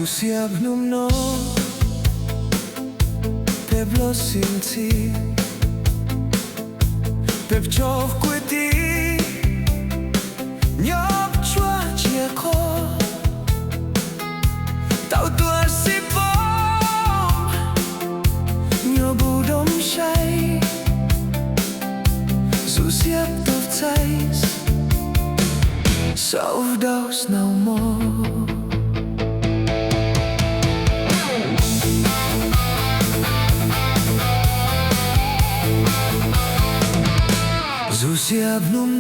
Xiab hnub no, peb los sib ntxhi, peb tso kwv tij nyob tshuaj tsiaj qhov, tau tuaj sib pom nyob npuv doog sai, zus xiab tau txais sau dau snow mo. Zus xiab hnub